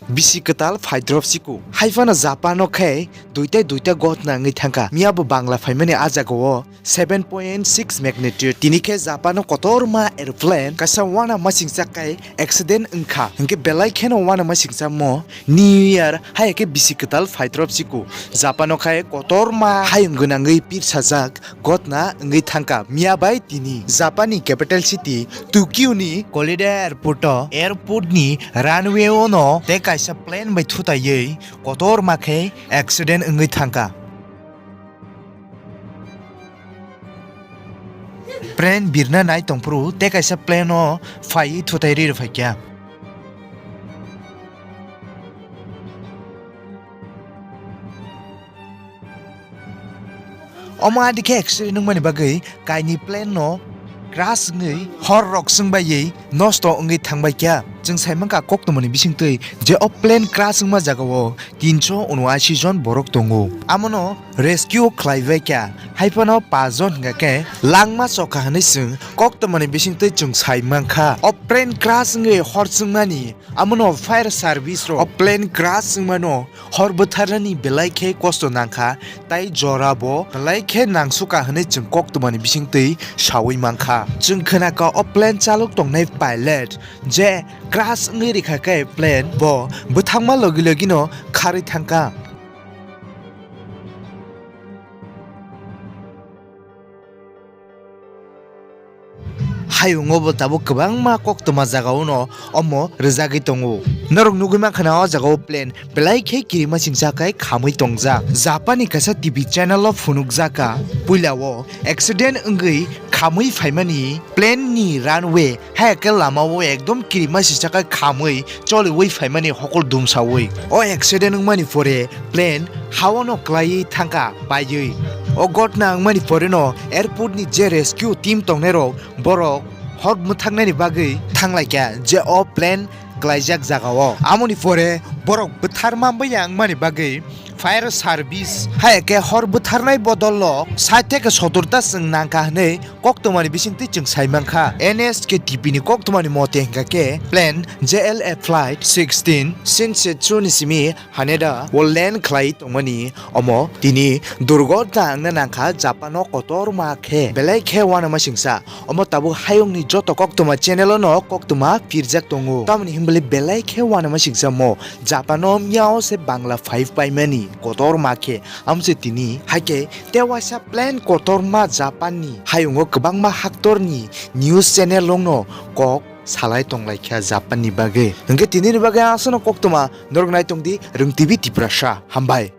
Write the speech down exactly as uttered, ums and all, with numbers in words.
Bisi kwtal phaidrop siko. Hai phano Japan o khe duita duita gotna wngwi thangkha. Miya bo Bangla phaimani a jagao seven point six magnitude. Tini khe Japan o kotorma aeroplane kaisa wana masingcha kai accident wngkha. Hinkhe belai kheno wana masingchamo New Year hai khe bisi kwtal phaidrop siko. Japan o khai kotorma hayung gwnangwi pirsajak gotna wngwi thangkha miya bai tini. Japan ni capital city Tokyo ni Koreeda Airport o airport ni runway o no tei kaisa plane bai thutaiwi kotorma khe accident wngwi thangkha. Plane birna nai tongphuru tei kaisa plane o phaiwi thutai rwi rwphaikha. Omo adi khe accident wngmani bagwi kainwi plane no crash wngwi hor rok chwng baiwi nosto wngwi thangbai kha. Chwng sai mankha koktwmani bisingtwi je o plane crash wngma jagao tinso unoashi jon borok tongo. Amono rescue khlaibai kha, hai phano paanch jon hingkha khe langma chokha hwnwi chwng koktwmani bisingtwi chwng sai mankha. O plane crash wngwi hor chwngmani amono fire service rok o plane crash wngmano hor bwtharnani belai khe kosto nangkha, tai jora bo belai khe nangsukha hwnwi chwng koktwmani bisingtwi saui mankha. Chwng khnakha o plane chalok tongnai pilot je crash wngwi rikha khe plane bo bwthangma logi logino kharwi thangkha. Hayungo bo tabuk kwbangma koktwma jagao no omo rwjagwi tongo. Norok nugwi mankha na o jagao plane belai khe kirima singsa khai khamwi tongjak. Japan ni kaisa T V channel o phunukjak kha, puila o accident wngwi khamwi phaimani plane ni runway hai khe lama o ekdom kirima singsa khai khamwi choliwi phaimani hokol dumsawi. O accident wngmani pore plane hawano klaiwi thangkha paiwi. O gotna wngmani poreno airport ni je rescue team tongnairok borok hor mwthaknani bagwi thanglaikha je o plane klaijak jagao. Amoni pore borok bwtharma bwya wngmani bagwi fire service hai khe hor bwtharnai bodolno sait theke sotor ta chwng nangkha hwnwi koktwmani bisingtwi chwng sai mankha. N S K T P ni koktwmani mote hwnkha khe plane J L A flight sixteen Shinsetsu ni simi Haneda o land khlai tongmani omo tini durgotna wngna nangkha Japan o kotorma khe belai khe uanama singsa. Omo tabuk hayungni joto koktwma channel o no koktwma pirjak tongo. Tamoni hinbali belai khe uanama singsa mo Japan o miyao se Bangla five paimani kotorma khe. Amse tini haikhe tewaisa plane kotorma Japan ni hayungo kwbangma haktorni news channel rokno kok salai tonglaikha Japan ni bagwi. Hwnkhe tini ni bagwi aswkno koktwma norok naitongdi Rwng T V Tiprasa. Hambai.